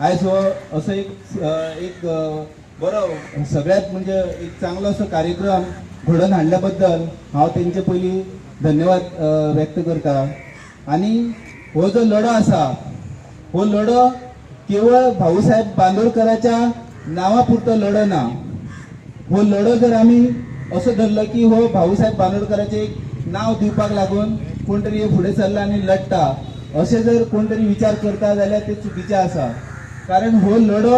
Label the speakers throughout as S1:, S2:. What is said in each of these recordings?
S1: आयज हो असो एक एक बरो सगळ्यात म्हणजे एक चांगलो असो कार्यक्रम घडोवन हाडल्या बद्दल हांव तेंचे पयलीं धन्यवाद व्यक्त करता। आनी हो जो लढो आसा हो लढो केवळ भाऊसाहेब बांदोडकराच्या नांवा पुरतो लढो ना। हो लढो जर आमी असो धरलो की हो भाऊसाहेब बांदोडकराचें एक नांव दिवपाक लागून कोण तरी फुडें सरला आनी लढटा अशें जर कोण तरी विचार करता जाल्यार ते चुकीचें आसा। कारण हो लढो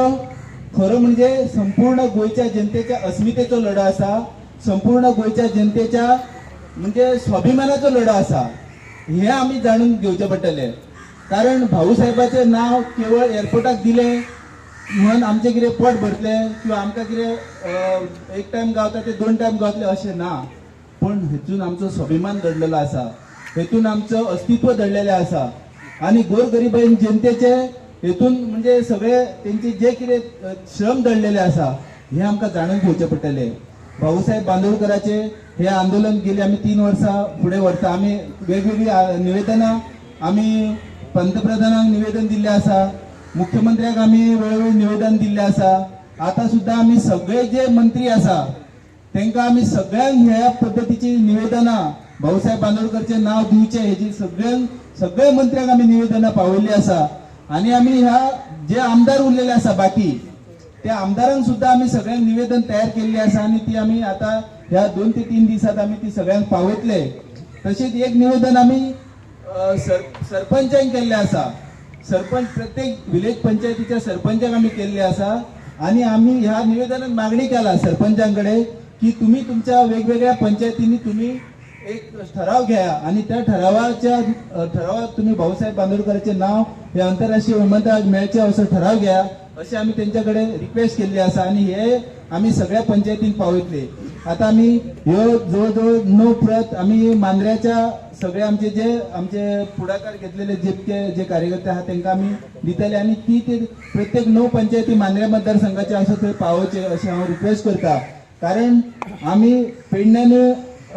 S1: खरो म्हणजे संपूर्ण गोंयच्या जनतेच्या अस्मितेचो लढो आसा, संपूर्ण गोंयच्या जनतेच्या म्हणजे स्वाभिमानाचो लढो आसा, हें आमी जाणून घेवचें पडटलें। कारण भाऊसाहेबाचें नांव केवळ एअरपोर्टाक दिलें म्हणून आमचें कितें पोट भरतलें किंवा आमकां कितें एक टायम गावता ते दोन टायम गावतले अशें ना, पण हेतून आमचो स्वाभिमान दडलेलो आसा, हेतून आमचो अस्तित्व दडलेलें आसा आनी गोरगरिबां जनतेचे हेतून म्हणजे सगळे तेंचे जे कितें श्रम दडलेले आसा हे आमकां जाणून घेवचें पडटलें। भाऊसाहेब बांदोडकराचे हे आंदोलन गेले आमी 3 वर्सां फुडें व्हरता। आमी वेगवेगळीं निवेदनां आमी पंतप्रधानांक निवेदन दिल्लें आसा, मुख्यमंत्र्याक आमी वेळोवेळी निवेदन दिल्लें आसा। आतां सुद्दां आमी सगळे जे मंत्री आसा तांकां आमी सगळ्यांक ह्या पद्दतीची निवेदनां भाऊसाहेब बांदोडकरचें नांव दिवचें हेजी सगळ्यांक सगळे मंत्र्यांक आमी निवेदनां पावयल्लीं आसा। आनी आमी ह्या जे आमदार उरलेले आसा बाकी त्या आमदारांक सुद्दां आमी सगळ्यांक निवेदन तयार केल्लें आसा आनी ती आमी आतां ह्या 2 ते 3 दिसांत आमी ती सगळ्यांक पावयतले। तशेंच एक निवेदन आमी सरपंचांक केल्लें आसा, सरपंच प्रत्येक विलेज पंचायतीच्या सरपंचांक आमी केल्लें आसा आनी आमी ह्या निवेदनात मागणी केला सरपंचां कडेन की तुमी तुमच्या वेगवेगळ्या पंचायतींनी तुमी एक ठराव घ्या आनी त्या ठरावाच्या ठरावात तुमी भाऊसाहेब बांदोडकराचें नांव हे आंतरराष्ट्रीय विमानतळाक मेळचें असो ठराव घ्या अशें आमी तेंच्या कडेन रिक्वेस्ट केल्ली आसा आनी हे आमी सगळ्या पंचायतींक पावयतले। आतां आमी ह्यो जवळ जवळ 9 प्रत आमी मांद्र्याच्या सगळे आमचे जे आमचे फुडाकार घेतलेले जितके जे कार्यकर्ते आहा तांकां आमी दितले आनी ती ते प्रत्येक 9 पंचायती मांद्र्या मतदारसंघाचे आसा थंय पावोवचे अशें हांव रिक्वेस्ट करता। कारण आमी पेडण्यान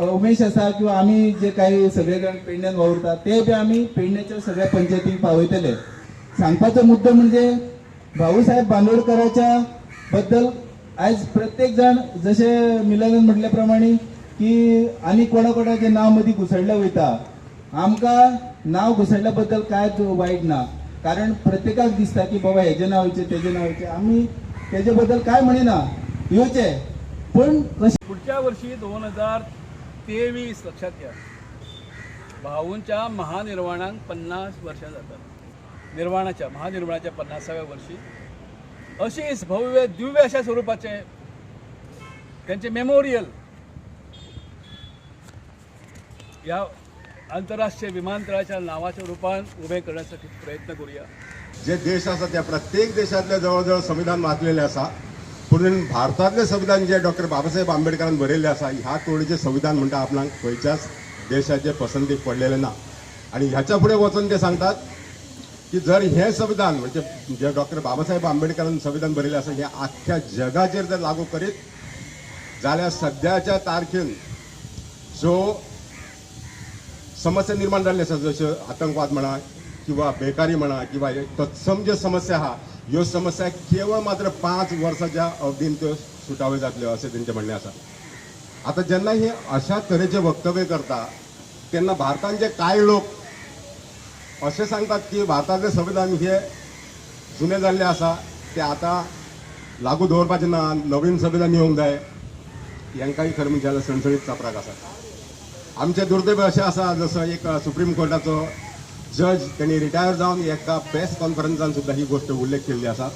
S1: उमेश आसा किंवा आमी जे काही सगळे जाण पेडण्यान वावुरता ते बी आमी पेडण्याच्या सगळ्या पंचायतींक पावयतले। सांगपाचो मुद्दो म्हणजे भाऊसाहेब बांदोडकराच्या बद्दल आयज प्रत्येक जाण जशें मिलनान म्हटल्या प्रमाणे की आनी कोणा कोणाचें नांव मदीं घुसडलें वयता, आमकां नांव घुसडल्या बद्दल कांयच वायट ना, कारण प्रत्येकाक दिसता की बाबा हेजें नांव येवचें तेजें नांव येवचें, आमी तेजे बद्दल कांय म्हणिना येवचें, पूण कशें
S2: पुढच्या वर्षी 2023 लक्षात घ्या, भाऊंच्या महानिर्वाणाक 50 वर्षां जातात, निर्वाणाच्या महानिर्वाणाच्या 50व्या वर्षी अशीच भव्य दिव्य अशा स्वरूपाचे त्यांचे मेमोरियल या आंतरराष्ट्रीय विमानतळाच्या नावाच्या रूपान उभे करण्यासाठी प्रयत्न करूया।
S3: जे देश आसा त्या प्रत्येक देशांतले जवळ जवळ संविधान वाचलेले आसा, पूण भारतांतलें संविधान जे डॉक्टर बाबासाहेब आंबेडकरान बरयल्लें आसा ह्या तोडीचें संविधान म्हणटा आपणाक खंयच्याच देशाचे पसंतीक पडलेलें ना। आनी ह्याच्या फुडें वचून ते सांगतात की जर हें संविधान म्हणजे जे डॉक्टर बाबासाहेब आंबेडकरान संविधान बरयलें आसा हें आख्ख्या जगाचेर जर लागू करीत जाल्यार सद्याच्या तारखेन जो समस्या निर्माण जाल्ली आसा जश्यो आतंकवाद म्हणा किंवा बेकारी म्हणा किंवा तत्सम ज्यो समस्या आहा ह्यो समस्या केवळ मात्र 5 वर्साच्या अवधीन त्यो सुटाव्यो जातल्यो अशें तेंचें म्हणणें आसा। आतां जेन्ना हे अशा तरेचें वक्तव्य करता तेन्ना भारतांत जे कांय लोक अशें सांगतात की भारतांतलें संविधान हे जुने जाल्लें आसा ते आतां लागू दवरपाचें ना, नवीन संविधान येवंक जाय, हेंकांय खरें म्हणजे जाल्यार सणसणीत चापराक आसा। आमचें दुर्दैव अशें आसा जसो एक सुप्रीम कोर्टाचो जज तेणी रिटायर जावन एका प्रेस कॉन्फरन्सान सुद्दां ही गोश्ट उल्लेख केल्ली आसा।